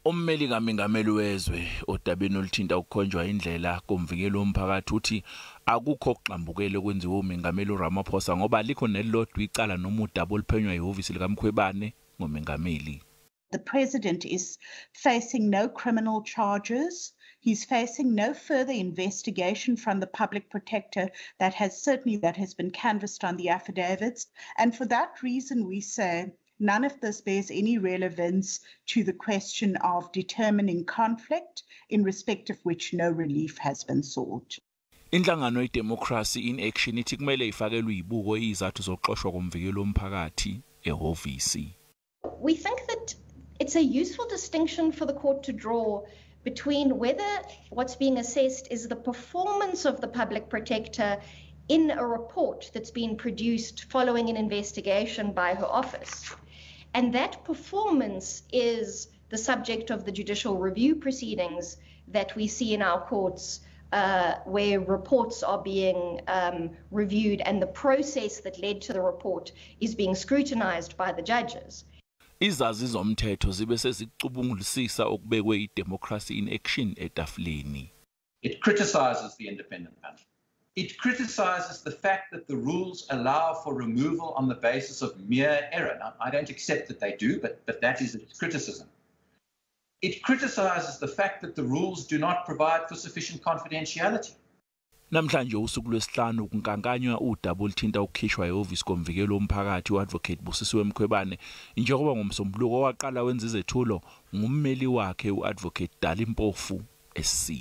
Ummeli kaMengameli wezwe odabeni oluthinta ukukhonjwa indlela komvikeli womphakathi uthi akukho okugxambukela okwenziwe uMengameli uRamaphosa ngoba alikho nelilodwa icala noma udaba oluphenywa ihhovisi likaMkhwebane ngoMengameli. The president is facing no criminal charges. He's facing no further investigation from the public protector that has been canvassed on the affidavits. And for that reason, we say none of this bears any relevance to the question of determining conflict, in respect of which no relief has been sought. Inhlangano iDemocracy in Action ithi kumele ifakelwe izibuko izathu zokuxoshwa komvikeli womphakathi ehhovisi. We think that it's a useful distinction for the court to draw between whether what's being assessed is the performance of the public protector in a report that's been produced following an investigation by her office. And that performance is the subject of the judicial review proceedings that we see in our courts, where reports are being reviewed and the process that led to the report is being scrutinized by the judges. Izazi zomthetho zibe sezicubungulisisa okubekwe iDemocracy in Action etafuleni. It criticizes the independent panel. It criticizes the fact that the rules allow for removal on the basis of mere error. Now, I don't accept that they do, but that is its criticism. It criticizes the fact that the rules do not provide for sufficient confidentiality. Namhlanje usuku lwesihlanu kunkankanywa udaba oluthinta ukukhishwa ehhovisi komvikeli womphakathi uAdvocate Busisiwe Mkhwebane, njengoba ngomsombuluko waqala wenza izethulo ngummeli wakhe uAdvocate Dali Mpofu SC.